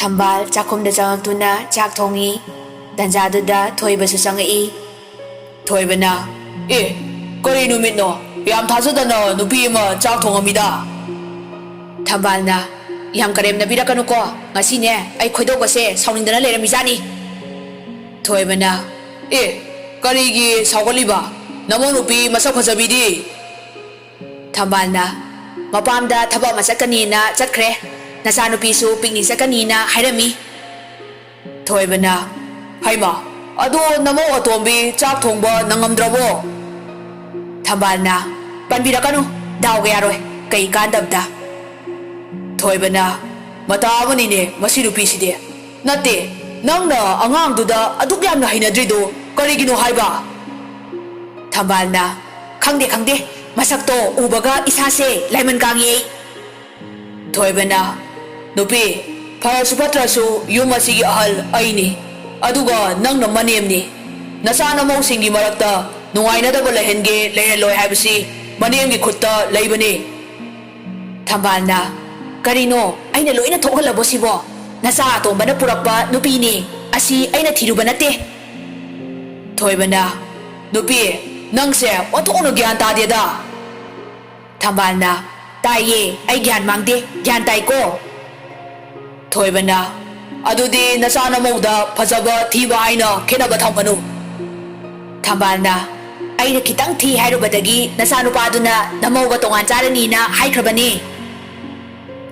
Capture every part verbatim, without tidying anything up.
ꯊꯝꯕꯥꯜ ꯆꯥꯛꯈꯨꯝꯗ ꯆꯪꯉꯛꯇꯨꯅ ꯆꯥꯛ ꯊꯣꯡꯉꯤ꯫ ꯇꯟꯖꯥꯗꯨꯗ ꯊꯣꯏꯕꯁꯨ ꯆꯪꯉꯛꯏ꯫ ꯊꯣꯏꯕꯅ, "ꯑꯦ, ꯀꯔꯤ ꯅꯨꯃꯤꯠꯅꯣ? ꯌꯥꯝ ꯊꯥꯖꯗꯅ ꯅꯨꯄꯤ ꯑꯃ ꯆꯥꯛ ꯊꯣꯡꯉꯝꯃꯤꯗ?" ꯊꯝꯕꯥꯜꯅ, "ꯌꯥꯝ ꯀꯔꯦꯝꯅꯕꯤꯔꯛꯀꯅꯨꯀꯣ, ꯉꯁꯤꯅꯦ ꯑꯩ ꯈꯣꯏꯗꯧꯒꯁꯦ ꯁꯥꯎꯅꯤꯡꯗꯅ ꯂꯩꯔꯝꯃꯤꯖꯥꯠꯅꯤ꯫" ꯊꯣꯏꯕꯅ, "ꯑꯦ, ꯀꯔꯤꯒꯤ ꯁꯥꯎꯒꯠꯂꯤꯕ? ꯅꯃꯧ ꯅꯨꯄꯤ ꯃꯁꯛ ꯐꯖꯕꯤꯗꯤ?" ꯊꯝꯕꯥꯜꯅ, "ꯃꯄꯥꯝꯗ ꯊꯕꯛ ꯑꯃ ꯆꯠꯀꯅꯤꯅ ꯆꯠꯈ꯭ꯔꯦ꯫ ꯅꯆꯥꯅꯨꯄꯤꯁꯨ ꯄꯤꯛꯅꯤꯛ ꯆꯠꯀꯅꯤꯅ ꯍꯥꯏꯔꯝꯃꯤ꯫" ꯊꯣꯏꯕꯅ, "ꯍꯩꯃ, ꯑꯗꯣ ꯅꯃꯧ ꯑꯇꯣꯝꯕꯤ ꯆꯥꯛ ꯊꯣꯡꯕ ꯅꯪꯉꯝꯗ꯭ꯔꯕꯣ?" ꯊꯝꯕꯥꯜꯅ, "ꯄꯟꯕꯤꯔꯛꯀꯅꯨ, ꯗꯥꯎꯒ ꯌꯥꯔꯣꯏ, ꯀꯩ ꯀꯥꯟꯗꯕꯗ꯫" ꯊꯣꯏꯕꯅ, "ꯃꯇꯥ ꯑꯃꯅꯤꯅꯦ ꯃꯁꯤ ꯅꯨꯄꯤꯁꯤꯗꯤ꯫ ꯅꯠꯇꯦ, ꯅꯪꯅ ꯑꯉꯥꯡꯗꯨꯗ ꯑꯗꯨꯛ ꯌꯥꯝꯅ ꯍꯩꯅꯗ꯭ꯔꯤꯗꯨ ꯀꯔꯤꯒꯤꯅꯣ ꯍꯥꯏꯕ?" ꯊꯝꯕꯥꯜꯅ, "ꯈꯪꯗꯦ, ꯈꯪꯗꯦ, ꯃꯁꯛꯇꯣ ꯎꯕꯒ ꯏꯁꯥꯁꯦ ꯂꯥꯏꯃꯟ ꯀꯥꯡꯉꯤ ꯑꯩ꯫" ꯊꯣꯏꯕꯅ, "ꯅꯨꯄꯤ, ꯐꯔꯁꯨ ꯐꯠꯇ꯭ꯔꯁꯨ ꯌꯨꯝ ꯑꯁꯤꯒꯤ ꯑꯍꯜ ꯑꯩꯅꯤ, ꯑꯗꯨꯒ ꯅꯪꯅ ꯃꯅꯦꯝꯅꯤ꯫ ꯅꯆꯥ ꯅꯃꯧꯁꯤꯡꯒꯤ ꯃꯔꯛꯇ ꯅꯨꯡꯉꯥꯏꯅꯗꯕ ꯂꯩꯍꯟꯒꯦ ꯂꯩꯍꯜꯂꯣꯏ ꯍꯥꯏꯕꯁꯤ ꯃꯅꯦꯝꯒꯤ ꯈꯨꯠꯇ ꯂꯩꯕꯅꯤ꯫" ꯊꯝꯕꯥꯜꯅ, "ꯀꯔꯤꯅꯣ, ꯑꯩꯅ ꯂꯣꯏꯅ ꯊꯣꯛꯍꯜꯂꯕꯣ ꯁꯤꯕꯣ? ꯅꯆꯥ ꯑꯇꯣꯝꯕꯅ ꯄꯨꯔꯛꯄ ꯅꯨꯄꯤꯅꯤ, ꯑꯁꯤ ꯑꯩꯅ ꯊꯤꯔꯨꯕ ꯅꯠꯇꯦ꯫" ꯊꯣꯏꯕꯅ, "ꯅꯨꯄꯤ, ꯅꯪꯁꯦ ꯑꯣꯟꯊꯣꯛꯅ ꯒ꯭ꯌꯥꯟ ꯇꯥꯗꯦꯗ꯫" ꯊꯝꯕꯥꯜꯅ, "ꯇꯥꯏꯌꯦ, ꯑꯩ ꯒ꯭ꯌꯥꯟ ꯃꯥꯡꯗꯦ, ꯒ꯭ꯌꯥꯟ ꯇꯥꯏꯀꯣ?" ꯊꯣꯏꯕꯅ, "ꯑꯗꯨꯗꯤ ꯅꯆꯥ ꯅꯃꯧꯗ ꯐꯖꯕ ꯊꯤꯕ ꯍꯥꯏꯅ ꯈꯦꯠꯅꯕ ꯊꯝꯒꯅꯨ꯫" ꯊꯝꯕꯥꯜꯅ, "ꯑꯩꯅ ꯈꯤꯇꯪ ꯊꯤ ꯍꯥꯏꯔꯨꯕꯗꯒꯤ ꯅꯆꯥꯅꯨꯄꯥꯗꯨꯅ ꯅꯃꯧꯒ ꯇꯣꯉꯥꯟ ꯆꯥꯔꯅꯤꯅ ꯍꯥꯏꯈ꯭ꯔꯕꯅꯤ꯫"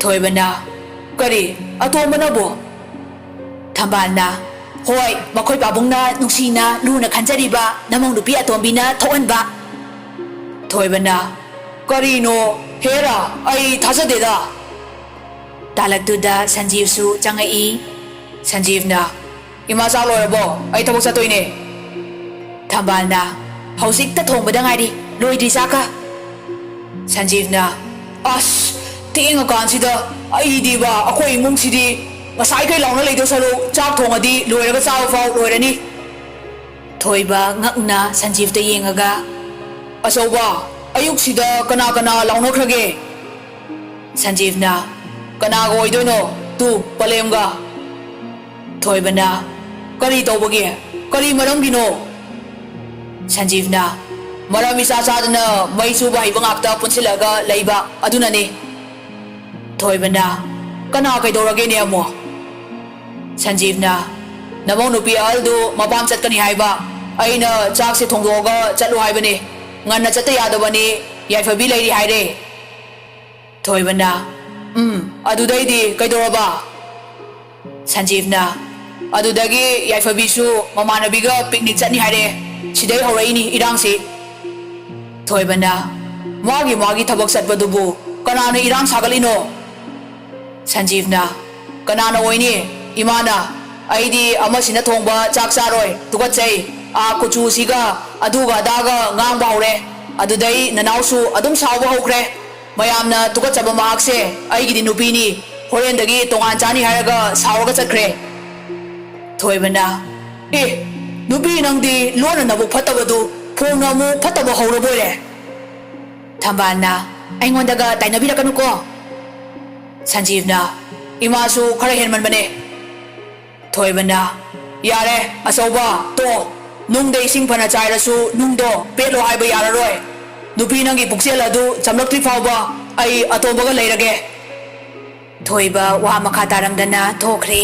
ꯊꯣꯏꯕꯅ, "ꯀꯔꯤ? ꯑꯇꯣꯝꯕꯅꯕꯨ?" ꯊꯝꯕꯥꯜꯅ, "ꯍꯣꯏ, ꯃꯈꯣꯏ ꯄꯥꯕꯨꯡꯅ ꯅꯨꯡꯁꯤꯅ ꯂꯨꯅ ꯈꯟꯖꯔꯤꯕ ꯅꯃꯧ ꯅꯨꯄꯤ ꯑꯇꯣꯝꯕꯤꯅ ꯊꯣꯛꯍꯟꯕ꯫" ꯊꯣꯏꯕꯅ, "ꯀꯔꯤꯅꯣ? ꯍꯦꯔꯥ, ꯑꯩ ꯊꯥꯖꯗꯦꯗ꯫" ꯇꯥꯂꯛꯇꯨꯗ ꯁꯟꯖꯤꯕꯁꯨ ꯆꯪꯉꯛꯏ꯫ ꯁꯟꯖꯤꯕꯅ, "ꯏꯃꯥ, ꯆꯥꯛ ꯂꯣꯏꯔꯕꯣ? ꯑꯩ ꯊꯕꯛ ꯆꯠꯇꯣꯏꯅꯦ꯫" ꯊꯝꯕꯥꯜꯅ, "ꯍꯧꯖꯤꯛꯇ ꯊꯣꯡꯕꯗ ꯉꯥꯏꯔꯤ, ꯂꯣꯏꯗ꯭ꯔꯤ ꯆꯥꯛꯀ꯫" ꯁꯟꯖꯤꯕꯅ, "ꯑꯁ, ꯊꯦꯡꯉꯀꯥꯟꯁꯤꯗ ꯑꯩꯗꯤꯕ, ꯑꯩꯈꯣꯏ ꯏꯃꯨꯡꯁꯤꯗꯤ ꯉꯁꯥꯏꯈꯩ ꯂꯥꯎꯅ ꯂꯩꯗꯧ ꯁꯔꯨꯛ ꯆꯥꯛ ꯊꯣꯡꯉꯗꯤ ꯂꯣꯏꯔꯒ ꯆꯥꯕ ꯐꯥꯎ ꯂꯣꯏꯔꯅꯤ꯫" ꯊꯣꯏꯕ ꯉꯛꯅ ꯁꯟꯖꯤꯕꯇ ꯌꯦꯡꯉꯒ, "ꯑꯆꯧꯕ, ꯑꯌꯨꯛꯁꯤꯗ ꯀꯅꯥ ꯀꯅꯥ ꯂꯥꯎꯅꯈ꯭ꯔꯒꯦ?" ꯁꯟꯖꯤꯕꯅ, "ꯀꯅꯥꯒ ꯑꯣꯏꯗꯣꯏꯅꯣ? ꯇꯨ ꯄꯂꯦꯝꯒ꯫ ꯊꯣꯏꯕꯅ, "ꯀꯔꯤ ꯇꯧꯕꯒꯤ? ꯀꯔꯤ ꯃꯔꯝꯒꯤꯅꯣ?" ꯁꯟꯖꯤꯕꯅ, "ꯃꯔꯝ ꯏꯆꯥ ꯆꯥꯗꯅ ꯃꯩ ꯆꯨꯕ ꯍꯩꯕ ꯉꯥꯛꯇ ꯄꯨꯟꯁꯤꯜꯂꯒ ꯂꯩꯕ ꯑꯗꯨꯅꯅꯤ꯫" ꯊꯣꯏꯕꯅ, "ꯀꯅꯥ ꯀꯩꯗꯧꯔꯒꯦꯅꯦ ꯑꯃꯨꯛ?" ꯁꯟꯖꯤꯕꯅ, "ꯅꯃꯧ ꯅꯨꯄꯤ ꯑꯍꯜꯗꯨ ꯃꯄꯥꯝ ꯆꯠꯀꯅꯤ ꯍꯥꯏꯕ꯫ ꯑꯩꯅ ꯆꯥꯛꯁꯦ ꯊꯣꯡꯗꯣꯛꯑꯒ ꯆꯠꯂꯨ ꯍꯥꯏꯕꯅꯤ꯫ ꯉꯟꯅ ꯆꯠꯇ ꯌꯥꯗꯕꯅꯤ, ꯌꯥꯏꯐꯕꯤ ꯂꯩꯔꯤ ꯍꯥꯏꯔꯦ꯫" ꯊꯣꯏꯕꯅ, "ꯎꯝ, ꯑꯗꯨꯗꯩꯗꯤ ꯀꯩꯗꯧꯔꯕ?" ꯁꯟꯖꯤꯕꯅ, "ꯑꯗꯨꯗꯒꯤ ꯌꯥꯏꯐꯕꯤꯁꯨ ꯃꯃꯥꯟꯅꯕꯤꯒ ꯄꯤꯛꯅꯤꯛ ꯆꯠꯅꯤ ꯍꯥꯏꯔꯦ꯫ ꯁꯤꯗꯩ ꯍꯧꯔꯛꯏꯅꯤ ꯏꯔꯥꯡꯁꯤ꯫" ꯊꯣꯏꯕꯅ, "ꯃꯥꯒꯤ ꯃꯥꯒꯤ ꯊꯕꯛ ꯆꯠꯄꯗꯨꯕꯨ ꯀꯅꯥꯅ ꯏꯔꯥꯡ ꯁꯥꯒꯠꯂꯤꯅꯣ?" ꯁꯟꯖꯤꯕꯅ, "ꯀꯅꯥꯅ ꯑꯣꯏꯅꯤ? ꯏꯃꯥꯅ꯫ ꯑꯩꯗꯤ ꯑꯃꯁꯤꯅ ꯊꯣꯡꯕ ꯆꯥꯛ ꯆꯥꯔꯣꯏ, ꯇꯨꯀꯠꯆꯩ꯫ ꯑꯥ ꯀꯨꯆꯨꯁꯤꯒ ꯑꯗꯨꯒ ꯑꯗꯥꯒ ꯉꯥꯡꯕ ꯍꯧꯔꯦ꯫ ꯑꯗꯨꯗꯩ ꯅꯅꯥꯎꯁꯨ ꯑꯗꯨꯝ ꯁꯥꯎꯕ ꯍꯧꯈ꯭ꯔꯦ꯫ ꯃꯌꯥꯝꯅ ꯇꯨꯀꯠꯆꯕ ꯃꯍꯥꯛꯁꯦ ꯑꯩꯒꯤꯗꯤ ꯅꯨꯄꯤꯅꯤ, ꯍꯣꯔꯦꯟꯗꯒꯤ ꯇꯣꯉꯥꯟ ꯆꯥꯅꯤ ꯍꯥꯏꯔꯒ ꯁꯥꯎꯔꯒ ꯆꯠꯈ꯭ꯔꯦ꯫" ꯊꯣꯏꯕꯅ, "ꯑꯦ, ꯅꯨꯄꯤ ꯅꯪꯗꯤ ꯂꯣꯟꯅ ꯅꯕꯨꯛ ꯐꯠꯇꯕꯗꯨ ꯐꯣꯡꯅ ꯑꯃꯨꯛ ꯐꯠꯇꯕ ꯍꯧꯔꯕꯣꯏꯔꯦ?" ꯊꯝꯕꯥꯜꯅ, "ꯑꯩꯉꯣꯟꯗꯒ ꯇꯥꯏꯅꯕꯤꯔꯛꯀꯅꯨꯀꯣ꯫" ꯁꯟꯖꯤꯕꯅ, "ꯏꯃꯥꯁꯨ ꯈꯔ ꯍꯦꯟꯃꯟꯕꯅꯦ꯫" ꯊꯣꯏꯕꯅ, "ꯌꯥꯔꯦ ꯑꯆꯧꯕ, ꯇꯣꯛꯑꯣ꯫ ꯅꯨꯡꯗ ꯏꯁꯤꯡ ꯐꯅ ꯆꯥꯏꯔꯁꯨ ꯅꯨꯡꯗꯣ ꯄꯦꯠꯂꯣ ꯍꯥꯏꯕ ꯌꯥꯔꯔꯣꯏ꯫ ꯅꯨꯄꯤ ꯅꯪꯒꯤ ꯄꯨꯛꯆꯦꯜ ꯑꯗꯨ ꯆꯝꯂꯛꯇ꯭ꯔꯤ ꯐꯥꯎꯕ ꯑꯩ ꯑꯇꯣꯝꯕꯒ ꯂꯩꯔꯒꯦ꯫" ꯊꯣꯏꯕ ꯋꯥ ꯃꯈꯥ ꯇꯥꯔꯝꯗꯅ ꯊꯣꯛꯈ꯭ꯔꯦ꯫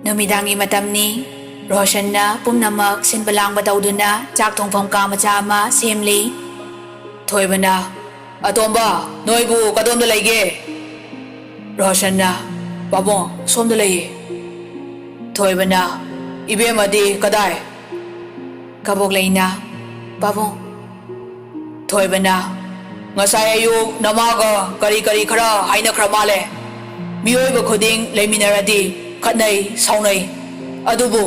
ꯅꯨꯃꯤꯗꯥꯡꯒꯤ ꯃꯇꯝꯅꯤ꯫ ꯔꯣꯁꯟꯅ ꯄꯨꯝꯅꯃꯛ ꯁꯤꯟꯕ ꯂꯥꯡꯕ ꯇꯧꯗꯨꯅ ꯆꯥꯛ ꯊꯣꯡꯐꯝ ꯀꯥ ꯃꯆꯥ ꯑꯃ ꯁꯦꯝꯂꯤ꯫ ꯊꯣꯏꯕꯅ, "ꯑꯇꯣꯝꯕ, ꯅꯣꯏꯕꯨ ꯀꯗꯣꯝꯗ ꯂꯩꯒꯦ?" ꯔꯣꯁꯟꯅ, "ꯄꯥꯕꯨꯡ, ꯁꯣꯝꯗ ꯂꯩꯌꯦ꯫" ꯊꯣꯏꯕꯅ, "ꯏꯕꯦꯝꯃꯗꯤ ꯀꯗꯥꯏ?" ꯀꯕꯣꯛꯂꯩꯅ, "ꯄꯥꯕꯨꯡ꯫" ꯊꯣꯏꯕꯅ, "ꯉꯁꯥꯏ ꯑꯌꯨꯛ ꯅꯃꯥꯒ ꯀꯔꯤ ꯀꯔꯤ ꯈꯔ ꯍꯥꯏꯅꯈ꯭ꯔ ꯃꯥꯜꯂꯦ꯫ ꯃꯤꯑꯣꯏꯕ ꯈꯨꯗꯤꯡ ꯂꯩꯃꯤꯟꯅꯔꯗꯤ ꯈꯠꯅꯩ, ꯁꯥꯎꯅꯩ꯫ ꯑꯗꯨꯕꯨ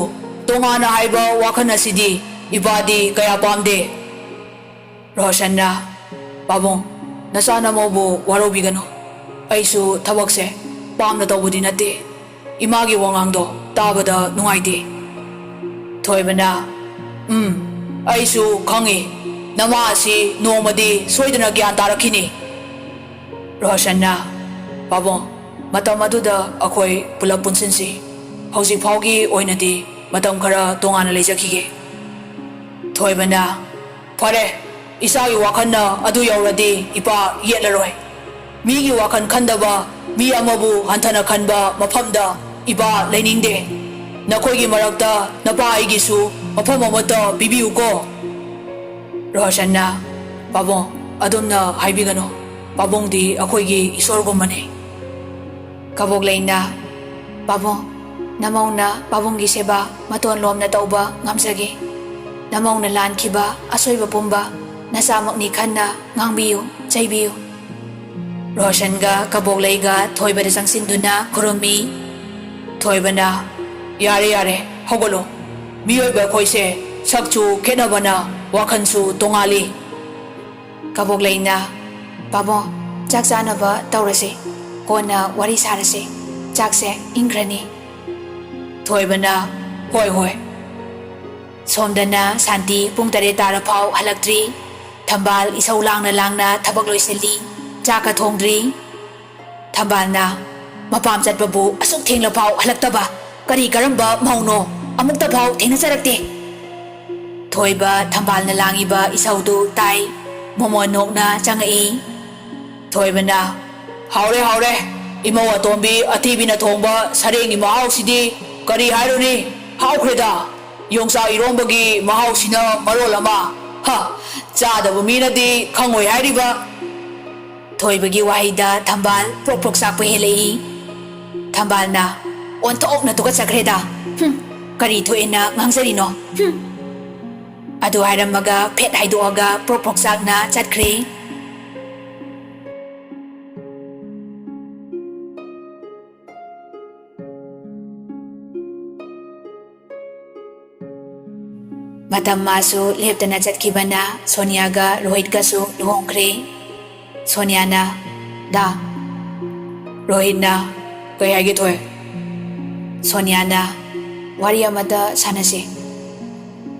ꯇꯣꯉꯥꯟꯅ ꯍꯥꯏꯕ ꯋꯥꯈꯜ ꯑꯁꯤꯗꯤ ꯏꯄꯥꯗꯤ ꯀꯌꯥ ꯄꯥꯝꯗꯦ꯫" ꯔꯣꯁꯟꯅ, "ꯄꯥꯕꯨꯡ, ꯅꯆꯥ ꯅꯃꯧꯕꯨ ꯋꯥꯔꯧꯕꯤꯒꯅꯨ꯫ ꯑꯩꯁꯨ ꯊꯕꯛꯁꯦ ꯄꯥꯝꯅ ꯇꯧꯕꯗꯤ ꯅꯠꯇꯦ꯫ ꯏꯃꯥꯒꯤ ꯋꯥꯉꯥꯡꯗꯣ ꯇꯥꯕꯗ ꯅꯨꯡꯉꯥꯏꯇꯦ꯫" ꯊꯣꯏꯕꯅ, "ꯎꯝ, ꯑꯩꯁꯨ ꯈꯪꯏ꯫ ꯅꯃꯥ ꯑꯁꯤ ꯅꯣꯡꯃꯗꯤ ꯁꯣꯏꯗꯅ ꯒ꯭ꯌꯥꯟ ꯇꯥꯔꯛꯈꯤꯅꯤ꯫" ꯔꯣꯍꯁꯟꯅ, "ꯄꯥꯕꯨꯡ, ꯃꯇꯝ ꯑꯗꯨꯗ ꯑꯩꯈꯣꯏ ꯄꯨꯂꯞ ꯄꯨꯟꯁꯤꯟꯁꯤ꯫ ꯍꯧꯖꯤꯛ ꯐꯥꯎꯒꯤ ꯑꯣꯏꯅꯗꯤ ꯃꯇꯝ ꯈꯔ ꯇꯣꯉꯥꯟꯅ ꯂꯩꯖꯈꯤꯒꯦ꯫" ꯊꯣꯏꯕꯅ, "ꯐꯔꯦ, ꯏꯆꯥꯒꯤ ꯋꯥꯈꯜꯅ ꯑꯗꯨ ꯌꯧꯔꯗꯤ ꯏꯄꯥ ꯌꯦꯠꯂꯔꯣꯏ꯫ ꯃꯤꯒꯤ ꯋꯥꯈꯜ ꯈꯟꯗꯕ, ꯃꯤ ꯑꯃꯕꯨ ꯍꯟꯊꯅ ꯈꯟꯕ ꯃꯐꯝꯗ ꯏꯄꯥ ꯂꯩꯅꯤꯡꯗꯦ꯫ ꯅꯈꯣꯏꯒꯤ ꯃꯔꯛꯇ ꯅꯄꯥ ꯑꯩꯒꯤꯁꯨ ꯃꯐꯝ ꯑꯃꯠꯇ ꯄꯤꯕꯤꯌꯨꯀꯣ꯫" ꯔꯣꯍꯁꯟꯅ, "ꯄꯥꯕꯨꯡ, ꯑꯗꯨꯝꯅ ꯍꯥꯏꯕꯤꯒꯅꯨ꯫ ꯄꯥꯕꯨꯡꯗꯤ ꯑꯩꯈꯣꯏꯒꯤ ꯏꯁꯣꯔꯒꯨꯝꯕꯅꯤ꯫" ꯀꯕꯣꯛꯂꯩꯅ, "ꯄꯥꯕꯨꯡ, ꯅꯃꯧꯅ ꯄꯥꯕꯨꯡꯒꯤ ꯁꯦꯕꯥ ꯃꯇꯣꯟ ꯂꯣꯝꯅ ꯇꯧꯕ ꯉꯝꯖꯒꯦ꯫ ꯅꯃꯧꯅ ꯂꯥꯟꯈꯤꯕ ꯑꯁꯣꯏꯕ ꯄꯨꯝꯕ ꯅꯆꯥꯃꯛꯅꯤ ꯈꯟꯅ ꯉꯥꯡꯕꯤꯌꯨ, ꯆꯩꯕꯤꯌꯨ꯫" ꯔꯣꯍꯁꯟꯒ ꯀꯕꯣꯛꯂꯩꯒ ꯊꯣꯏꯕꯗ ꯆꯪꯁꯤꯟꯗꯨꯅ ꯈꯨꯔꯨꯝꯃꯤ꯫ ꯊꯣꯏꯕꯅ, "ꯌꯥꯔꯦ, ꯌꯥꯔꯦ, ꯍꯧꯒꯠꯂꯣ꯫ ꯃꯤꯑꯣꯏꯕ ꯑꯩꯈꯣꯏꯁꯦ ꯁꯛꯁꯨ ꯈꯦꯠꯅꯕꯅ ꯋꯥꯈꯜꯁꯨ ꯇꯣꯉꯥꯜꯂꯤ꯫" ꯀꯕꯣꯛꯂꯩꯅ, "ꯄꯥꯕꯨꯡ, ꯆꯥꯛ ꯆꯥꯅꯕ ꯇꯧꯔꯁꯤ꯫ ꯀꯣꯟꯅ ꯋꯥꯔꯤ ꯁꯥꯔꯁꯤ꯫ ꯆꯥꯛꯁꯦ ꯏꯪꯈ꯭ꯔꯅꯤ꯫" ꯊꯣꯏꯕꯅ, "ꯍꯣꯏ, ꯍꯣꯏ꯫" ꯁꯣꯝꯗꯅ ꯁꯥꯟꯇꯤ ꯄꯨꯡ ꯇꯔꯦꯠ ꯇꯥꯔꯐꯥꯎ ꯍꯜꯂꯛꯇ꯭ꯔꯤ꯫ ꯊꯝꯕꯥꯜ ꯏꯁꯧ ꯂꯥꯡꯅ ꯂꯥꯡꯅ ꯊꯕꯛ ꯂꯣꯏꯁꯤꯜꯂꯤ꯫ ꯆꯥꯛꯀ ꯊꯣꯡꯗ꯭ꯔꯤ꯫ ꯊꯝꯕꯥꯜꯅ, "ꯃꯄꯥꯝ ꯆꯠꯄꯕꯨ ꯑꯁꯨꯛ ꯊꯦꯡꯂꯐꯥꯎ ꯍꯜꯂꯛꯇꯕ ꯀꯔꯤ ꯀꯔꯝꯕ ꯃꯧꯅꯣ? ꯑꯃꯨꯛꯇꯐꯥꯎ ꯊꯦꯡꯅꯖꯔꯛꯇꯦ꯫" ꯊꯣꯏꯕ ꯊꯝꯕꯥꯜꯅ ꯂꯥꯡꯉꯤꯕ ꯏꯁꯧꯗꯨ ꯇꯥꯏ꯫ ꯃꯣꯃꯣꯟ ꯅꯣꯛꯅ ꯆꯪꯉꯛꯏ꯫ ꯊꯣꯏꯕꯅ, "ꯍꯥꯎꯔꯦ, ꯍꯥꯎꯔꯦ꯫ ꯏꯃꯧ ꯑꯇꯣꯝꯕꯤ ꯑꯊꯤꯕꯤꯅ ꯊꯣꯡꯕ ꯁꯔꯦꯡꯒꯤ ꯃꯍꯥꯎꯁꯤꯗꯤ ꯀꯔꯤ ꯍꯥꯏꯔꯨꯅꯤ? ꯍꯥꯎꯈ꯭ꯔꯦꯗ꯫ ꯌꯣꯡꯆꯥꯛ ꯏꯔꯣꯝꯕꯒꯤ ꯃꯍꯥꯎꯁꯤꯅ ꯃꯔꯣꯜ ꯑꯃ꯫ ꯍ, ꯆꯥꯗꯕ ꯃꯤꯅꯗꯤ ꯈꯪꯉꯣꯏ ꯍꯥꯏꯔꯤꯕ꯫" ꯊꯣꯏꯕꯒꯤ ꯋꯥꯍꯩꯗ ꯊꯝꯕꯥꯜ ꯄ꯭ꯔꯣꯛ ꯄ꯭ꯔꯣꯛ ꯆꯥꯛꯄ ꯍꯦꯜꯂꯛꯏ꯫ ꯊꯝꯕꯥꯜꯅ, "ꯑꯣꯟꯊꯣꯛꯅ ꯇꯨꯀꯠꯆꯈ꯭ꯔꯦꯗ꯫ ꯍꯨꯝ, ꯀꯔꯤ ꯊꯣꯛꯑꯦꯅ ꯉꯥꯡꯖꯔꯤꯅꯣ? ꯍꯨꯝ꯫" ꯑꯗꯨ ꯍꯥꯏꯔꯝꯃꯒ ꯐꯦꯠ ꯍꯥꯏꯗꯣꯛꯑꯒ ꯄ꯭ꯔꯣꯛ ꯄ꯭ꯔꯣꯛ ꯆꯥꯛꯅ ꯆꯠꯈ꯭ꯔꯦ꯫ ꯃꯇꯝ ꯃꯥꯁꯨ ꯂꯦꯞꯇꯅ ꯆꯠꯈꯤꯕꯅ ꯁꯣꯅꯤꯌꯥꯒ ꯔꯣꯍꯤꯠꯀꯁꯨ ꯂꯨꯍꯣꯡꯈ꯭ꯔꯦ꯫ ꯁꯣꯅꯤꯌꯥꯅ, "ꯗꯥ꯫" ꯔꯣꯍꯤꯠꯅ, "ꯀꯩ ꯍꯥꯏꯒꯦ, ꯊꯣꯏ?" ꯁꯣꯅꯤꯌꯥꯅ, "ꯋꯥꯔꯤ ꯑꯃꯇ ꯁꯥꯟꯅꯁꯤ꯫"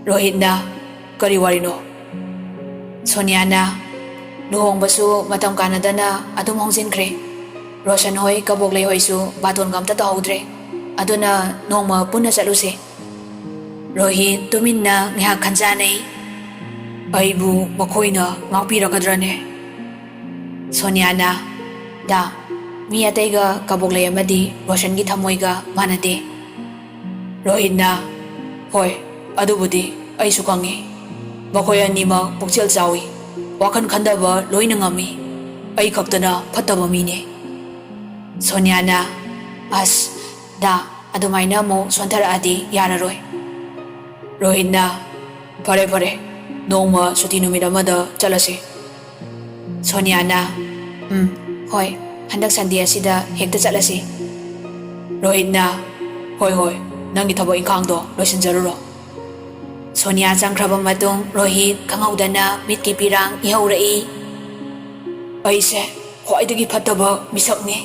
ꯔꯣꯍꯤꯠꯅ, "ꯀꯔꯤ ꯋꯥꯔꯤꯅꯣ?" ꯁꯣꯅꯤꯌꯥꯅ, "ꯂꯨꯍꯣꯡꯕꯁꯨ ꯃꯇꯝ ꯀꯥꯟꯅꯗꯅ ꯑꯗꯨꯝ ꯍꯣꯡꯖꯤꯟꯈ꯭ꯔꯦ꯫ ꯔꯣꯁꯟ ꯍꯣꯏ, ꯀꯕꯣꯛꯂꯩ ꯍꯣꯏꯁꯨ ꯕꯥꯇꯣꯟꯒ ꯑꯝꯇ ꯇꯧꯍꯧꯗ꯭ꯔꯦ꯫ ꯑꯗꯨꯅ ꯅꯣꯡꯃ ꯄꯨꯟꯅ ꯆꯠꯂꯨꯁꯦ꯫" ꯔꯣꯍꯤꯠ ꯇꯨꯃꯤꯟꯅ ꯉꯥꯏꯍꯥꯛ ꯈꯟꯖꯥꯅꯩ꯫ "ꯑꯩꯕꯨ ꯃꯈꯣꯏꯅ ꯉꯥꯛꯄꯤꯔꯛꯀꯗ꯭ꯔꯅꯦ?" ꯁꯣꯅꯤꯌꯥꯅ, "ꯗꯥ, ꯃꯤ ꯑꯇꯩꯒ ꯀꯕꯣꯛꯂꯩ ꯑꯃꯗꯤ ꯔꯣꯁꯟꯒꯤ ꯊꯃꯣꯏꯒ ꯃꯥꯟꯅꯗꯦ꯫" ꯔꯣꯍꯤꯠꯅ, "ꯍꯣꯏ, ꯑꯗꯨꯕꯨꯗꯤ ꯑꯩꯁꯨ ꯈꯪꯉꯤ꯫ ꯃꯈꯣꯏ ꯑꯅꯤꯃꯛ ꯄꯨꯛꯆꯦꯜ ꯆꯥꯎꯏ, ꯋꯥꯈꯜ ꯈꯟꯊꯕ ꯂꯣꯏꯅ ꯉꯝꯃꯤ꯫ ꯑꯩ ꯈꯛꯇꯅ ꯐꯠꯇꯕ ꯃꯤꯅꯦ꯫" ꯁꯣꯅꯤꯌꯥꯅ, "ꯑꯁ, ꯗꯥ, ꯑꯗꯨꯃꯥꯏꯅ ꯑꯃꯨꯛ ꯁꯣꯟꯊꯔꯛꯑꯗꯤ ꯌꯥꯔꯔꯣꯏ꯫" ꯔꯣꯍꯤꯠꯅ, "ꯐꯔꯦ, ꯐꯔꯦ, ꯅꯣꯡꯃ ꯁꯨꯇꯤ ꯅꯨꯃꯤꯠ ꯑꯃꯗ ꯆꯠꯂꯁꯤ꯫" ꯁꯣꯅꯤꯌꯥꯅ, "ꯎꯝ, ꯍꯣꯏ, ꯍꯟꯗꯛ ꯁꯟꯗꯦ ꯑꯁꯤꯗ ꯍꯦꯛꯇ ꯆꯠꯂꯁꯤ꯫" ꯔꯣꯍꯤꯠꯅ, "ꯍꯣꯏ, ꯍꯣꯏ, ꯅꯪꯒꯤ ꯊꯕꯛ ꯏꯪꯈꯥꯡꯗꯣ ꯂꯣꯏꯁꯤꯟꯖꯔꯨꯔꯣ꯫" ꯁꯣꯅꯤꯌꯥ ꯆꯪꯈ꯭ꯔꯕ ꯃꯇꯨꯡ ꯔꯣꯍꯤꯠ ꯈꯪꯍꯧꯗꯅ ꯃꯤꯠꯀꯤ ꯄꯤꯔꯥꯡ ꯏꯍꯧꯔꯛꯏ꯫ "ꯑꯩꯁꯦ ꯈ꯭ꯋꯥꯏꯗꯒꯤ ꯐꯠꯇꯕ ꯃꯤꯁꯛꯅꯤ,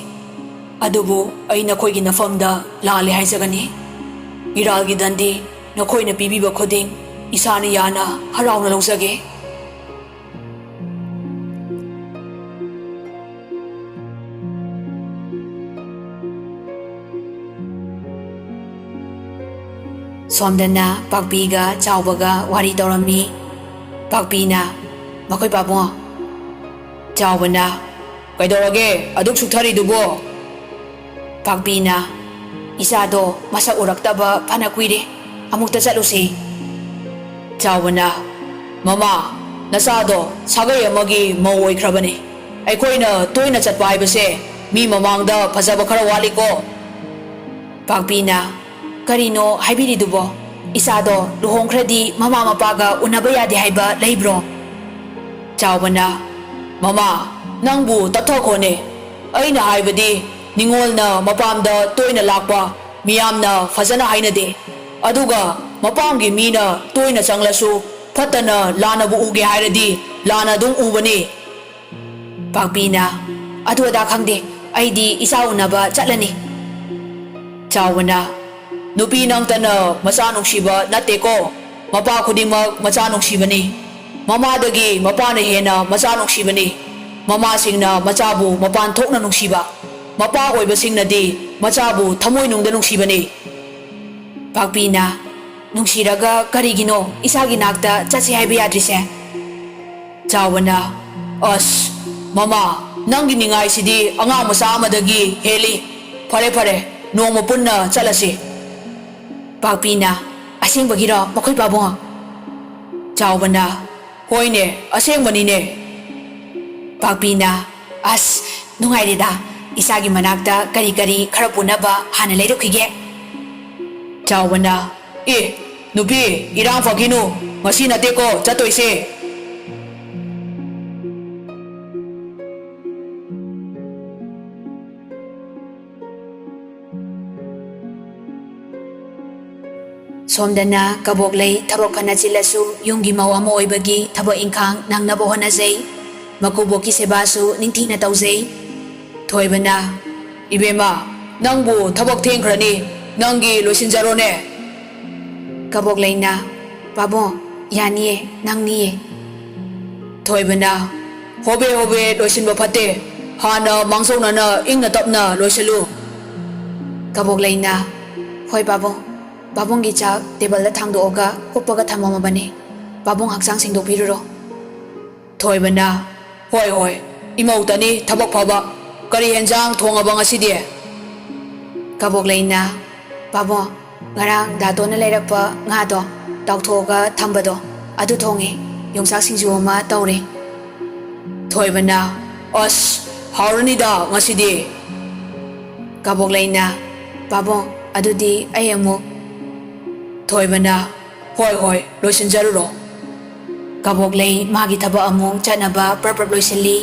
ꯑꯗꯨꯕꯨ ꯑꯩ ꯅꯈꯣꯏꯒꯤ ꯅꯐꯝꯗ ꯂꯥꯜꯂꯦ ꯍꯥꯏꯖꯒꯅꯤ꯫ ꯏꯔꯥꯜꯒꯤ ꯗꯟꯗꯤ ꯅꯈꯣꯏꯅ ꯄꯤꯕꯤꯕ ꯈꯨꯗꯤꯡ ꯏꯁꯥꯅ ꯌꯥꯅ ꯍꯔꯥꯎꯅ ꯂꯧꯖꯒꯦ꯫" ꯁꯣꯝꯗꯅ ꯄꯥꯛꯄꯤꯒ ꯆꯥꯎꯕꯒ ꯋꯥꯔꯤ ꯇꯧꯔꯝꯃꯤ꯫ ꯄꯥꯛꯄꯤꯅ, "ꯃꯈꯣꯏ ꯄꯥꯕꯨꯡ꯫" ꯆꯥꯎꯕꯅ, "ꯀꯩꯗꯧꯔꯒꯦ ꯑꯗꯨꯛ ꯁꯨꯛꯊꯔꯤꯗꯨꯕꯣ?" ꯄꯥꯛꯄꯤꯅ, "ꯏꯆꯥꯗꯣ ꯃꯁꯛ ꯎꯔꯛꯇꯕ ꯐꯅ ꯀꯨꯏꯔꯦ, ꯑꯃꯨꯛꯇ ꯆꯠꯂꯨꯁꯤ꯫" ꯆꯥꯎꯕꯅ, "ꯃꯃꯥ, ꯅꯆꯥꯗꯣ ꯁꯥꯒꯩ ꯑꯃꯒꯤ ꯃꯧ ꯑꯣꯏꯈ꯭ꯔꯕꯅꯤ꯫ ꯑꯩꯈꯣꯏꯅ ꯇꯣꯏꯅ ꯆꯠꯄ ꯍꯥꯏꯕꯁꯦ ꯃꯤ ꯃꯃꯥꯡꯗ ꯐꯖꯕ ꯈꯔ ꯋꯥꯠꯂꯤꯀꯣ꯫" ꯄꯥꯛꯄꯤꯅ, "ꯀꯔꯤꯅꯣ ꯍꯥꯏꯕꯤꯔꯤꯗꯨꯕꯣ? ꯏꯆꯥꯗꯣ ꯂꯨꯍꯣꯡꯈ꯭ꯔꯗꯤ ꯃꯃꯥ ꯃꯄꯥꯒ ꯎꯅꯕ ꯌꯥꯗꯦ ꯍꯥꯏꯕ ꯂꯩꯕ꯭ꯔꯣ?" ꯆꯥꯎꯕꯅ, "ꯃꯃꯥ, ꯅꯪꯕꯨ ꯇꯞꯊꯈꯣꯅꯦ꯫ ꯑꯩꯅ ꯍꯥꯏꯕꯗꯤ ꯅꯤꯉꯣꯜꯅ ꯃꯄꯥꯝꯗ ꯇꯣꯏꯅ ꯂꯥꯛꯄ ꯃꯤꯌꯥꯝꯅ ꯐꯖꯅ ꯍꯥꯏꯅꯗꯦ꯫ ꯑꯗꯨꯒ ꯃꯄꯥꯝꯒꯤ ꯃꯤꯅ ꯇꯣꯏꯅ ꯆꯪꯂꯁꯨ ꯐꯠꯇꯅ ꯂꯥꯟꯅꯕꯨ ꯎꯒꯦ ꯍꯥꯏꯔꯗꯤ ꯂꯥꯟꯅ ꯑꯗꯨꯝ ꯎꯕꯅꯤ꯫" ꯄꯥꯛꯄꯤꯅ, "ꯑꯗꯨ ꯑꯗꯥ ꯈꯪꯗꯦ, ꯑꯩꯗꯤ ꯏꯆꯥ ꯎꯅꯕ ꯆꯠꯂꯅꯤ꯫" ꯆꯥꯎꯕꯅ, "ꯅꯨꯄꯤ ꯅꯪꯇꯅ ꯃꯆꯥ ꯅꯨꯡꯁꯤꯕ ꯅꯠꯇꯦꯀꯣ꯫ ꯃꯄꯥ ꯈꯨꯗꯤꯡꯃꯛ ꯃꯆꯥ ꯅꯨꯡꯁꯤꯕꯅꯤ꯫ ꯃꯃꯥꯗꯒꯤ ꯃꯄꯥꯅ ꯍꯦꯟꯅ ꯃꯆꯥ ꯅꯨꯡꯁꯤꯕꯅꯤ꯫ ꯃꯃꯥꯁꯤꯡꯅ ꯃꯆꯥꯕꯨ ꯃꯄꯥꯟ ꯊꯣꯛꯅ ꯅꯨꯡꯁꯤꯕ, ꯃꯄꯥ ꯑꯣꯏꯕꯁꯤꯡꯅꯗꯤ ꯃꯆꯥꯕꯨ ꯊꯃꯣꯏꯅꯨꯡꯗ ꯅꯨꯡꯁꯤꯕꯅꯤ꯫ ꯄꯥꯛꯄꯤꯅ, "ꯅꯨꯡꯁꯤꯔꯒ ꯀꯔꯤꯒꯤꯅꯣ ꯏꯆꯥꯒꯤ ꯅꯥꯛꯇ ꯆꯠꯁꯤ ꯍꯥꯏꯕ ꯌꯥꯗ꯭ꯔꯤꯁꯦ?" ꯆꯥꯎꯕꯅ, "ꯑꯁ, ꯃꯃꯥ, ꯅꯪꯒꯤ ꯅꯤꯡꯉꯥꯏꯁꯤꯗꯤ ꯑꯉꯥꯡ ꯃꯆꯥ ꯑꯃꯗꯒꯤ ꯍꯦꯜꯂꯤ꯫ ꯐꯔꯦ, ꯐꯔꯦ, ꯅꯣꯡꯃ ꯄꯨꯟꯅ ꯆꯠꯂꯁꯤ꯫" ꯄꯥꯛꯄꯤꯅ, "ꯑꯁꯦꯡꯕꯒꯤꯔꯣ, ꯃꯈꯣꯏ ꯄꯥꯕꯨꯡ?" ꯆꯥꯎꯕꯅ, "ꯍꯣꯏꯅꯦ, ꯑꯁꯦꯡꯕꯅꯤꯅꯦ꯫" ꯄꯥꯛꯄꯤꯅ, "ꯑꯁ, ꯅꯨꯡꯉꯥꯏꯔꯦꯗ꯫ ꯏꯆꯥꯒꯤ ꯃꯅꯥꯛꯇ ꯀꯔꯤ ꯀꯔꯤ ꯈꯔ ꯄꯨꯅꯕ ꯍꯥꯟꯅ ꯂꯩꯔꯨꯈꯤꯒꯦ꯫" ꯆꯥꯎꯕꯅ, "ꯑꯦ, ꯅꯨꯄꯤ, ꯏꯔꯥꯡ ꯐꯈꯤꯅꯨ꯫ ꯉꯁꯤ ꯅꯠꯇꯦꯀꯣ ꯆꯠꯇꯣꯏꯁꯦ꯫" ꯁꯣꯝꯗꯅ ꯀꯕꯣꯛꯂꯩ ꯊꯕꯛ ꯐꯅ ꯆꯤꯜꯂꯁꯨ ꯌꯨꯝꯒꯤ ꯃꯧ ꯑꯃ ꯑꯣꯏꯕꯒꯤ ꯊꯕꯛ ꯏꯪꯈꯥꯡ ꯅꯪꯅꯕ ꯍꯣꯠꯅꯖꯩ꯫ ꯃꯀꯨꯕꯣꯛꯀꯤ ꯁꯦꯕꯥꯁꯨ ꯅꯤꯡꯊꯤꯅ ꯇꯧꯖꯩ꯫ ꯊꯣꯏꯕꯅ, "ꯏꯕꯦꯝꯃ, ꯅꯪꯕꯨ ꯊꯕꯛ ꯊꯦꯡꯈ꯭ꯔꯅꯤ, ꯅꯪꯒꯤ ꯂꯣꯏꯁꯤꯟꯖꯔꯣꯅꯦ꯫" ꯀꯕꯣꯛꯂꯩꯅ, "ꯄꯥꯕꯨꯡ, ꯌꯥꯅꯤꯌꯦ, ꯅꯪꯅꯤꯌꯦ꯫" ꯊꯣꯏꯕꯅ, "ꯍꯣꯕꯦ ꯍꯣꯕꯦ ꯂꯣꯏꯁꯤꯟꯕ ꯐꯠꯇꯦ, ꯍꯥꯟꯅ ꯃꯥꯡꯖꯧꯅꯅ ꯏꯪꯅ ꯇꯞꯅ ꯂꯣꯏꯁꯤꯜꯂꯨ꯫" ꯀꯕꯣꯛꯂꯩꯅ, "ꯍꯣꯏ ꯄꯥꯕꯨꯡ, ꯄꯥꯕꯨꯡꯒꯤ ꯆꯥꯛ ꯇꯦꯕꯜꯗ ꯊꯥꯡꯗꯣꯛꯑꯒ ꯀꯨꯞꯄꯒ ꯊꯝꯃꯝꯃꯕꯅꯤ, ꯄꯥꯕꯨꯡ ꯍꯛꯆꯥꯡ ꯁꯦꯡꯗꯣꯛꯄꯤꯔꯨꯔꯣ꯫" ꯊꯣꯏꯕꯅ, "ꯍꯣꯏ ꯍꯣꯏ, ꯏꯃꯧꯇꯅꯤ ꯊꯕꯛ ꯐꯕ꯫ ꯀꯔꯤ ꯍꯦꯟꯖꯥꯡ ꯊꯣꯡꯉꯕ ꯉꯁꯤꯗꯤ?" ꯀꯕꯣꯛꯂꯩꯅ, "ꯄꯥꯕꯨꯡ, ꯉꯔꯥꯡ ꯗꯥꯇꯣꯟꯅ ꯂꯩꯔꯛꯄ ꯉꯥꯗꯣ ꯇꯥꯎꯊꯣꯛꯑꯒ ꯊꯝꯕꯗꯣ, ꯑꯗꯨ ꯊꯣꯡꯉꯦ꯫ ꯌꯣꯡꯆꯥꯛ ꯁꯤꯡꯖꯨ ꯑꯃ ꯇꯧꯔꯦ꯫" ꯊꯣꯏꯕꯅ, "ꯑꯁ, ꯍꯥꯎꯔꯅꯤꯗ ꯉꯁꯤꯗꯤ꯫" ꯀꯕꯣꯛꯂꯩꯅ, "ꯄꯥꯕꯨꯡ, ꯑꯗꯨꯗꯤ ꯑꯩ ꯑꯃꯨꯛ꯫" ꯊꯣꯏꯕꯅ, "ꯍꯣꯏ ꯍꯣꯏ, ꯂꯣꯏꯁꯤꯟꯖꯔꯨꯔꯣ꯫" ꯀꯕꯣꯛꯂꯩ ꯃꯥꯒꯤ ꯊꯕꯛ ꯑꯃꯨꯛ ꯆꯠꯅꯕ ꯄ꯭ꯔꯞ ꯄ꯭ꯔꯞ ꯂꯣꯏꯁꯤꯜꯂꯤ꯫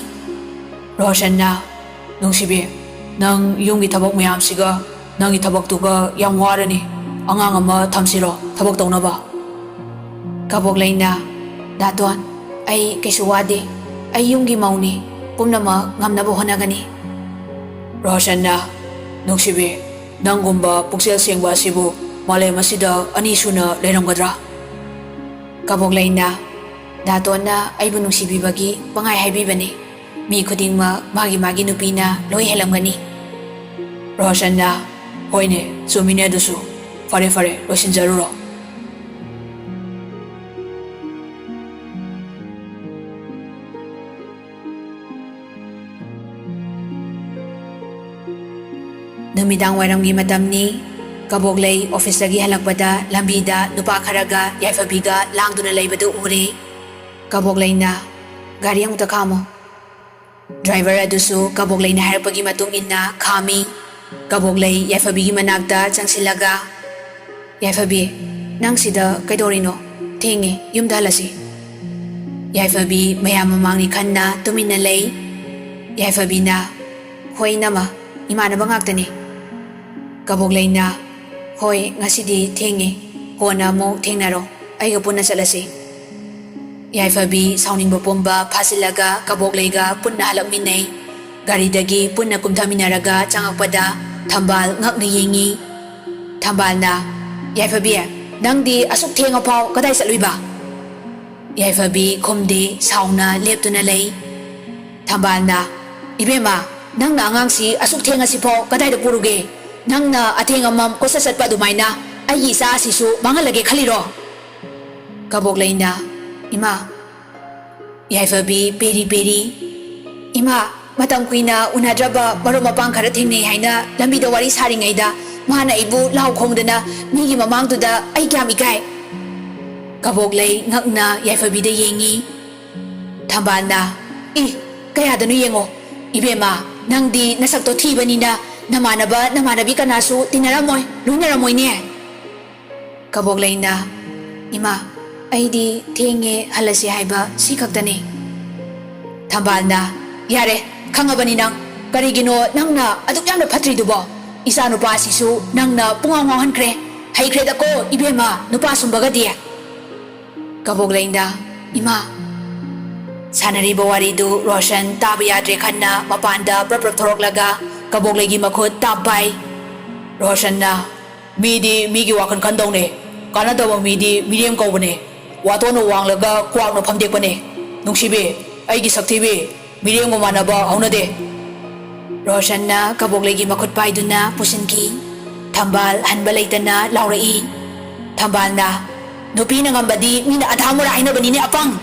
ꯔꯣꯁꯟꯅ, "ꯅꯨꯡꯁꯤꯕꯤ, ꯅꯪ ꯌꯨꯝꯒꯤ ꯊꯕꯛ ꯃꯌꯥꯝꯁꯤꯒ ꯅꯪꯒꯤ ꯊꯕꯛꯇꯨꯒ ꯌꯥꯝ ꯋꯥꯔꯅꯤ꯫ ꯑꯉꯥꯡ ꯑꯃ ꯊꯝꯁꯤꯔꯣ ꯊꯕꯛ ꯇꯧꯅꯕ?" ꯀꯕꯣꯛꯂꯩꯅ, "ꯗꯥꯇꯣꯟ, ꯑꯩ ꯀꯩꯁꯨ ꯋꯥꯗꯦ꯫ ꯑꯩ ꯌꯨꯝꯒꯤ ꯃꯧꯅꯤ꯫ ꯄꯨꯝꯅꯃꯛ ꯉꯝꯅꯕ ꯍꯣꯠꯅꯒꯅꯤ꯫" ꯔꯣꯁꯟꯅ, "ꯅꯨꯡꯁꯤꯕꯤ, ꯅꯪꯒꯨꯝꯕ ꯄꯨꯛꯆꯦꯜ ꯁꯦꯡꯕ ꯑꯁꯤꯕꯨ ꯃꯥꯂꯦꯝ ꯑꯁꯤꯗ ꯑꯅꯤ ꯁꯨꯅ ꯂꯩꯔꯝꯒꯗ꯭ꯔꯥ?" ꯀꯕꯣꯛꯂꯩꯅ, "ꯗꯥꯇꯣꯟꯅ ꯑꯩꯕꯨ ꯅꯨꯡꯁꯤꯕꯤꯕꯒꯤ ꯄꯪꯍꯥꯏ ꯍꯥꯏꯕꯤꯕꯅꯤ꯫ ꯃꯤ ꯈꯨꯗꯤꯡꯃꯛ ꯃꯥꯒꯤ ꯃꯥꯒꯤ ꯅꯨꯄꯤꯅ ꯂꯣꯏ ꯍꯦꯜꯂꯝꯒꯅꯤ"꯫ ꯔꯣꯁꯟꯅ, "ꯍꯣꯏꯅꯦ, ꯆꯨꯝꯃꯤꯅꯦ ꯑꯗꯨꯁꯨ꯫ ꯐꯔꯦ ꯐꯔꯦ, ꯂꯣꯏꯁꯤꯟꯖꯔꯨꯔꯣ"꯫ ꯅꯨꯃꯤꯗꯥꯡ ꯋꯥꯏꯔꯝꯒꯤ ꯃꯇꯝꯅꯤ꯫ ꯀꯕꯣꯛꯂꯩ ꯑꯣꯐꯤꯁꯇꯒꯤ ꯍꯜꯂꯛꯄꯗ ꯂꯝꯕꯤꯗ ꯅꯨꯄꯥ ꯈꯔꯒ ꯌꯥꯏꯐꯕꯤꯒ ꯂꯥꯡꯗꯨꯅ ꯂꯩꯕꯗꯨ ꯎꯔꯦ꯫ ꯀꯕꯣꯛꯂꯩꯅ, "ꯒꯥꯔꯤ ꯑꯃꯨꯛꯇ ꯈꯥꯝꯃꯣ"꯫ ꯗ꯭ꯔꯥꯏꯚꯔ ꯑꯗꯨꯁꯨ ꯀꯕꯣꯛꯂꯩꯅ ꯍꯥꯏꯔꯛꯄꯒꯤ ꯃꯇꯨꯡ ꯏꯟꯅ ꯈꯥꯝꯃꯤ꯫ ꯀꯕꯣꯛꯂꯩ ꯌꯥꯏꯐꯕꯤꯒꯤ ꯃꯅꯥꯛꯇ ꯆꯪꯁꯤꯜꯂꯒ, "ꯌꯥꯏꯐꯕꯤ, ꯅꯪ ꯁꯤꯗ ꯀꯩꯗꯧꯔꯤꯅꯣ? ꯊꯦꯡꯉꯦ, ꯌꯨꯝꯗ ꯍꯜꯂꯁꯤ"꯫ ꯌꯥꯏꯐꯕꯤ ꯃꯌꯥꯝ ꯃꯃꯥꯡꯅꯤ ꯈꯟꯅ ꯇꯨꯃꯤꯟꯅ ꯂꯩ꯫ ꯌꯥꯏꯐꯕꯤꯅ, "ꯍꯣꯏ ꯏꯅꯝꯃ, ꯏꯃꯥꯟꯅꯕ ꯉꯥꯛꯇꯅꯤ"꯫ ꯀꯕꯣꯛꯂꯩꯅ, "ꯍꯣꯏ, ꯉꯁꯤꯗꯤ ꯊꯦꯡꯉꯦ, ꯀꯣꯟꯅ ꯑꯃꯨꯛ ꯊꯦꯡꯅꯔꯣ, ꯑꯩꯒ ꯄꯨꯟꯅ ꯆꯠꯂꯁꯤ"꯫ ꯌꯥꯏꯐꯕꯤ ꯁꯥꯎꯅꯤꯡꯕ ꯄꯨꯝꯕ ꯐꯥꯖꯤꯜꯂꯒ ꯀꯕꯣꯛꯂꯩꯒ ꯄꯨꯟꯅ ꯍꯜꯂꯛꯃꯤꯟꯅꯩ꯫ ꯒꯥꯔꯤꯗꯒꯤ ꯄꯨꯟꯅ ꯀꯨꯝꯊꯃꯤꯟꯅꯔꯒ ꯆꯪꯉꯛꯄꯗ ꯊꯝꯕꯥꯜ ꯉꯛꯅ ꯌꯦꯡꯉꯤ꯫ ꯊꯝꯕꯥꯜꯅ, "ꯌꯥꯏꯐꯕꯤ, ꯅꯪꯗꯤ ꯑꯁꯨꯛ ꯊꯦꯡꯉꯐꯥꯎ ꯀꯗꯥꯏ ꯆꯠꯂꯨꯏꯕ?" ꯌꯥꯏꯐꯕꯤ ꯈꯨꯝꯗꯦ, ꯁꯥꯎꯅ ꯂꯦꯞꯇꯨꯅ ꯂꯩ꯫ ꯊꯝꯕꯥꯜꯅ, "ꯏꯕꯦꯝꯃ, ꯅꯪꯅ ꯑꯉꯥꯡꯁꯤ ꯑꯁꯨꯛ ꯊꯦꯡꯉꯁꯤꯐꯥꯎ ꯀꯗꯥꯏꯗ ꯄꯨꯔꯨꯒꯦ? ꯅꯪꯅ ꯑꯊꯦꯡ ꯑꯃꯝ ꯀꯣꯏꯆꯠ ꯆꯠꯄ ꯑꯗꯨꯃꯥꯏꯅ ꯑꯩꯒꯤ ꯏꯆꯥ ꯑꯁꯤꯁꯨ ꯃꯥꯡꯍꯜꯂꯒꯦ ꯈꯜꯂꯤꯔꯣ?" ꯀꯕꯣꯛꯂꯩꯅ, "ꯏꯃꯥ"꯫ ꯌꯥꯏꯐꯕꯤ ꯄꯦꯔꯤ ꯄꯦꯔꯤ, "ꯏꯃꯥ, ꯃꯇꯝ ꯀꯨꯏꯅ ꯎꯅꯗ꯭ꯔꯕ ꯃꯔꯨꯞ ꯃꯄꯥꯡ ꯈꯔ ꯊꯦꯡꯅꯩ ꯍꯥꯏꯅ ꯂꯝꯕꯤꯗ ꯋꯥꯔꯤ ꯁꯥꯔꯤꯉꯩꯗ ꯃꯥꯅ ꯑꯩꯕꯨ ꯂꯥꯎ ꯈꯣꯡꯗꯅ ꯃꯤꯒꯤ ꯃꯃꯥꯡꯗꯨꯗ ꯑꯩ ꯀꯌꯥꯝ ꯏꯀꯥꯏ"꯫ ꯀꯕꯣꯛꯂꯩ ꯉꯛꯅ ꯌꯥꯏꯐꯕꯤꯗ ꯌꯦꯡꯉꯤ꯫ ꯊꯝꯕꯥꯜꯅ, "ꯏ, ꯀꯌꯥꯗꯅꯣ ꯌꯦꯡꯉꯣ꯫ ꯏꯕꯦꯝꯃ, ꯅꯪꯗꯤ ꯅꯁꯛꯇꯣ ꯊꯤꯕꯅꯤꯅ ꯅꯃꯥꯟꯅꯕ ꯅꯃꯥꯟꯅꯕꯤ ꯀꯅꯥꯁꯨ ꯇꯤꯟꯅꯔꯝꯃꯣꯏ, ꯂꯣꯏꯅꯔꯝꯃꯣꯏꯅꯦ"꯫ ꯀꯕꯣꯛꯂꯩꯅ, "ꯏꯃꯥ, ꯑꯩꯗꯤ ꯊꯦꯡꯉꯦ, ꯍꯜꯂꯁꯤ ꯍꯥꯏꯕ ꯁꯤ ꯈꯛꯇꯅꯤ"꯫ ꯊꯝꯕꯥꯜꯅ, "ꯌꯥꯔꯦ, ꯈꯪꯉꯕꯅꯤ ꯅꯪ꯫ ꯀꯔꯤꯒꯤꯅꯣ ꯅꯪꯅ ꯑꯗꯨꯛ ꯌꯥꯝꯅ ꯐꯠꯇ꯭ꯔꯤꯗꯨꯕꯣ? ꯏꯆꯥꯅꯨꯄꯥꯁꯤꯁꯨ ꯅꯪꯅ ꯄꯨꯡꯉꯥꯎ ꯉꯥꯎꯍꯟꯈ꯭ꯔꯦ꯫ ꯍꯩꯈ꯭ꯔꯦꯗꯀꯣ ꯏꯕꯦꯝꯃ, ꯅꯨꯄꯥ ꯁꯨꯝꯕꯒꯗꯤ"꯫ ꯀꯕꯣꯛꯂꯩꯅ, "ꯏꯃꯥ"꯫ ꯁꯥꯟꯅꯔꯤꯕ ꯋꯥꯔꯤꯗꯨ ꯔꯣꯁꯟ ꯇꯥꯕ ꯌꯥꯗ꯭ꯔꯦ ꯈꯟꯅ ꯃꯄꯥꯟꯗ ꯄ꯭ꯔꯞ ꯄ꯭ꯔꯞ ꯊꯣꯔꯛꯂꯒ ꯀꯕꯣꯛꯂꯩꯒꯤ ꯃꯈꯨꯠ ꯇꯥꯞ ꯄꯥꯏ꯫ ꯔꯣꯁꯟꯅ, "ꯃꯤꯗꯤ ꯃꯤꯒꯤ ꯋꯥꯈꯜ ꯈꯟꯗꯧꯅꯦ, ꯀꯥꯟꯅꯗꯕ ꯃꯤꯗꯤ ꯃꯤꯔꯦꯝ ꯀꯧꯕꯅꯦ"꯫ ꯋꯥꯇꯣꯟꯅ ꯋꯥꯡꯂꯒ ꯀ꯭ꯋꯥꯛꯅ ꯐꯝꯗꯦꯛꯄꯅꯦ꯫ ꯅꯨꯡꯁꯤꯕꯤ, ꯑꯩꯒꯤ ꯁꯛꯊꯤꯕꯤ, ꯃꯤꯔꯦꯝꯒ ꯃꯥꯟꯅꯕ ꯍꯧꯅꯗꯦ꯫ ꯔꯣꯁꯟꯅ ꯀꯕꯣꯛꯂꯩꯒꯤ ꯃꯈꯨꯠ ꯄꯥꯏꯗꯨꯅ ꯄꯨꯁꯤꯟꯈꯤ꯫ ꯊꯝꯕꯥꯜ ꯍꯟꯕ ꯂꯩꯇꯅ ꯂꯥꯎꯔꯛꯏ꯫ ꯊꯝꯕꯥꯜꯅ, "ꯅꯨꯄꯤꯅ ꯉꯝꯕꯗꯤ ꯃꯤꯅ ꯑꯙꯥ ꯃꯣꯔꯥ ꯍꯥꯏꯅꯕꯅꯤꯅꯦ, ꯑꯄꯪ!"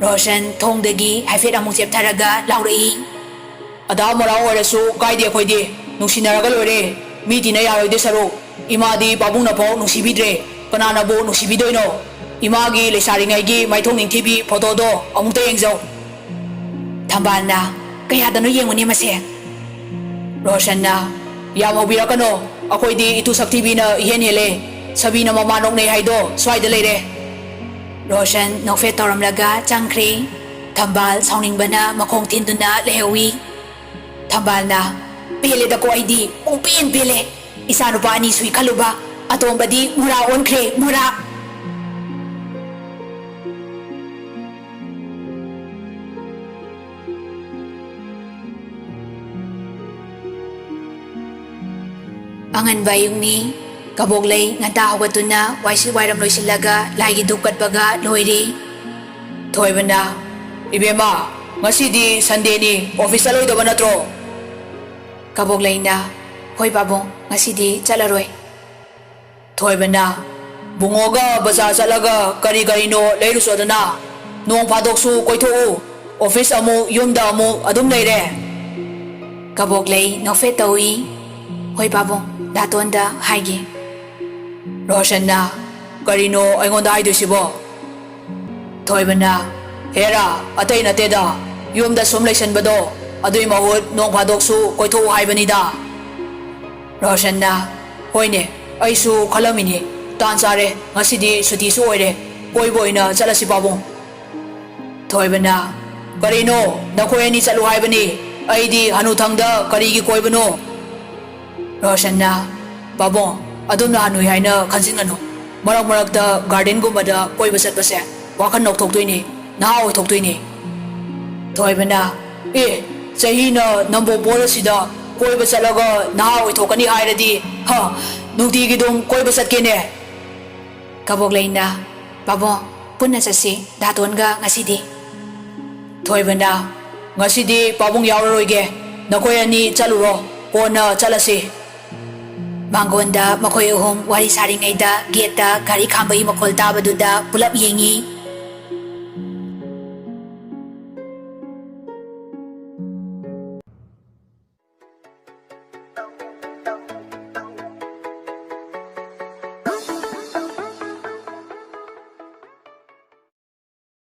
ꯔꯣꯁꯟ ꯊꯣꯡꯗꯒꯤ ꯍꯥꯏꯐꯦꯠ ꯑꯃꯨꯛ ꯆꯦꯞꯊꯔꯒ ꯂꯥꯎꯔꯛꯏ꯫ "ꯑꯗꯥ ꯃꯣꯔꯥ ꯑꯣꯏꯔꯁꯨ ꯀꯥꯏꯗꯦ, ꯑꯩꯈꯣꯏꯗꯤ ꯅꯨꯡꯁꯤꯅꯔꯒ ꯂꯣꯏꯔꯦ꯫ ꯃꯤ ꯇꯤꯟꯅ ꯌꯥꯔꯣꯏꯗꯣꯏ ꯁꯔꯨꯛ ꯏꯃꯥꯗꯤ ꯄꯥꯕꯨꯡꯅꯐꯥꯎ ꯅꯨꯡꯁꯤꯕꯤꯗ꯭ꯔꯦ, ꯀꯅꯥꯅꯕꯨ ꯅꯨꯡꯁꯤꯕꯤꯗꯣꯏꯅꯣ? ꯏꯃꯥꯒꯤ ꯂꯩꯁꯥꯔꯤꯉꯩꯒꯤ ꯃꯥꯏꯊꯣꯡ ꯅꯤꯡꯊꯤꯕꯤ ꯐꯣꯇꯣꯗꯣ ꯑꯃꯨꯛꯇ ꯌꯦꯡꯖꯧ꯫" ꯊꯝꯕꯥꯜꯅ, "ꯀꯌꯥꯗꯅꯣ ꯌꯦꯡꯉꯨꯅꯦ ꯃꯁꯦ?" ꯔꯣꯁꯟꯅ, "ꯌꯥꯝ ꯍꯧꯕꯤꯔꯛꯀꯅꯣ, ꯑꯩꯈꯣꯏꯗꯤ ꯏꯇꯨ ꯁꯛꯊꯤꯕꯤꯅ ꯏꯍꯦꯟ ꯍꯦꯜꯂꯦ꯫ ꯁꯕꯤꯅ ꯃꯃꯥ ꯅꯣꯛꯅꯩ ꯍꯥꯏꯗꯣ ꯁ꯭ꯋꯥꯏꯗ ꯂꯩꯔꯦ꯫" ꯔꯣꯁꯟ ꯅꯣꯛꯐꯦꯠ ꯇꯧꯔꯝꯂꯒ ꯆꯪꯈ꯭ꯔꯦ꯫ ꯊꯝꯕꯥꯜ ꯁꯥꯎꯅꯤꯡꯕꯅ ꯃꯈꯣꯡ ꯊꯤꯟꯗꯨꯅ ꯂꯩꯍꯧꯏ꯫ ꯊꯝꯕꯥꯜꯅ, "ꯄꯦꯜꯂꯦꯗꯀꯣ ꯑꯩꯗꯤ, ꯄꯨꯡꯄꯦꯟ ꯄꯦꯜꯂꯦ꯫ ꯏꯆꯥꯅꯨꯄꯥ ꯑꯅꯤ ꯁꯨꯏ ꯈꯜꯂꯨꯕ, ꯑꯇꯣꯝꯕꯗꯤ ꯃꯣꯔꯥ ꯑꯣꯟꯈ꯭ꯔꯦ, ꯃꯣꯔꯥ!" ꯑꯉꯟꯕ ꯑꯌꯨꯛꯅꯤ꯫ ꯀꯕꯣꯛꯂꯩ ꯉꯟꯇꯥ ꯍꯧꯒꯠꯇꯨꯅ ꯋꯥꯏꯁꯤꯠ ꯋꯥꯏꯔꯝ ꯂꯣꯏꯁꯤꯜꯂꯒ ꯂꯥꯏꯒꯤ ꯙꯨꯞ ꯀꯠꯄꯒ ꯂꯣꯏꯔꯦ꯫ ꯊꯣꯏꯕꯅ, "ꯏꯕꯦꯝꯃ, ꯉꯁꯤꯗꯤ ꯁꯟꯗꯦꯅꯤ, ꯑꯣꯐꯤꯁ ꯆꯠꯂꯣꯏꯗꯕ ꯅꯠꯇ꯭ꯔꯣ?" ꯀꯕꯣꯛꯂꯩꯅ, "ꯍꯣꯏ ꯄꯥꯕꯨꯡ, ꯉꯁꯤꯗꯤ ꯆꯠꯂꯔꯣꯏ꯫" ꯊꯣꯏꯕꯅ, "ꯕꯨꯡꯉꯣꯒ ꯕꯖꯥꯔ ꯆꯠꯂꯒ ꯀꯔꯤ ꯀꯔꯤꯅꯣ ꯂꯩꯔꯨꯆꯣꯗꯅ꯫ ꯅꯣꯡ ꯐꯥꯗꯣꯛꯁꯨ ꯀꯣꯏꯊꯣꯛꯎ꯫ ꯑꯣꯐꯤꯁ ꯑꯃꯨꯛ, ꯌꯨꯝꯗ ꯑꯃꯨꯛ ꯑꯗꯨꯝ ꯂꯩꯔꯦ꯫" ꯀꯕꯣꯛꯂꯩ ꯅꯣꯛꯐꯦꯠ ꯇꯧꯏ꯫ "ꯍꯣꯏ ꯄꯥꯕꯨꯡ, ꯗꯥꯇꯣꯟꯗ ꯍꯥꯏꯒꯦ꯫" ꯔꯣꯁꯟꯅ, "ꯀꯔꯤꯅꯣ ꯑꯩꯉꯣꯟꯗ ꯍꯥꯏꯗꯣꯏꯁꯤꯕꯣ?" ꯊꯣꯏꯕꯅ, "ꯍꯦꯔꯥ, ꯑꯇꯩ ꯅꯠꯇꯦꯗ, ꯌꯨꯝꯗ ꯁꯨꯝ ꯂꯩꯁꯟꯕꯗꯣ, ꯑꯗꯨꯏ ꯃꯍꯨꯠ ꯅꯣꯡ ꯐꯥꯗꯣꯛꯁꯨ ꯀꯣꯏꯊꯣꯛꯎ ꯍꯥꯏꯕꯅꯤꯗ꯫" ꯔꯣꯁꯟꯅ, "ꯍꯣꯏꯅꯦ, ꯑꯩꯁꯨ ꯈꯜꯂꯝꯃꯤꯅꯦ, ꯇꯥꯟ ꯆꯥꯔꯦ, ꯉꯁꯤꯗꯤ ꯁꯨꯇꯤꯁꯨ ꯑꯣꯏꯔꯦ, ꯀꯣꯏꯕ ꯑꯣꯏꯅ ꯆꯠꯂꯁꯤ ꯄꯥꯕꯨꯡ꯫" ꯊꯣꯏꯕꯅ, "ꯀꯔꯤꯅꯣ, ꯅꯈꯣꯏ ꯑꯅꯤ ꯆꯠꯂꯨ ꯍꯥꯏꯕꯅꯤ, ꯑꯩꯗꯤ ꯍꯅꯨꯊꯪꯗ ꯀꯔꯤꯒꯤ ꯀꯣꯏꯕꯅꯣ?" ꯔꯣꯁꯟꯅ, "ꯄꯥꯕꯨꯡ, ꯑꯗꯨꯝꯅ ꯍꯅꯨꯏ ꯍꯥꯏꯅ ꯈꯟꯖꯤꯟꯒꯅꯨ꯫ ꯃꯔꯛ ꯃꯔꯛꯇ ꯒꯥꯔꯗꯦꯟꯒꯨꯝꯕꯗ ꯀꯣꯏꯕ ꯆꯠꯄꯁꯦ ꯋꯥꯈꯜ ꯅꯧꯊꯣꯛꯇꯣꯏꯅꯤ, ꯅꯍꯥ ꯑꯣꯏꯊꯣꯛꯇꯣꯏꯅꯤ꯫" ꯊꯣꯏꯕꯅ, "ꯑꯦ, ꯆꯍꯤꯅ ꯅꯝꯕꯣꯜ ꯄꯣꯜ ꯑꯁꯤꯗ ꯀꯣꯏꯕ ꯆꯠꯂꯒ ꯅꯍꯥ ꯑꯣꯏꯊꯣꯛꯀꯅꯤ ꯍꯥꯏꯔꯗꯤ, ꯍ, ꯅꯨꯡꯇꯤꯒꯤ ꯑꯗꯨꯝ ꯀꯣꯏꯕ ꯆꯠꯀꯦꯅꯦ꯫" ꯀꯕꯣꯛꯂꯩꯅ, ꯄꯥꯕꯨꯡ, ꯄꯨꯟꯅ ꯆꯠꯁꯤ ꯗꯥꯇꯣꯟꯒ ꯉꯁꯤꯗꯤ꯫ ꯊꯣꯏꯕꯅ, "ꯉꯁꯤꯗꯤ ꯄꯥꯕꯨꯡ ꯌꯥꯎꯔꯔꯣꯏꯒꯦ, ꯅꯈꯣꯏ ꯑꯅꯤ ꯆꯠꯂꯨꯔꯣ, ꯀꯣꯟꯅ ꯆꯠꯂꯁꯤ"꯫ ꯃꯥꯡꯒꯣꯟꯗ ꯃꯈꯣꯏ ꯑꯍꯨꯝ ꯋꯥꯔꯤ ꯁꯥꯔꯤꯉꯩꯗ ꯒꯦꯠꯇ ꯒꯥꯔꯤ ꯈꯥꯝꯕꯒꯤ ꯃꯈꯣꯜ ꯇꯥꯕꯗꯨꯗ ꯄꯨꯂꯞ ꯌꯦꯡꯉꯤ꯫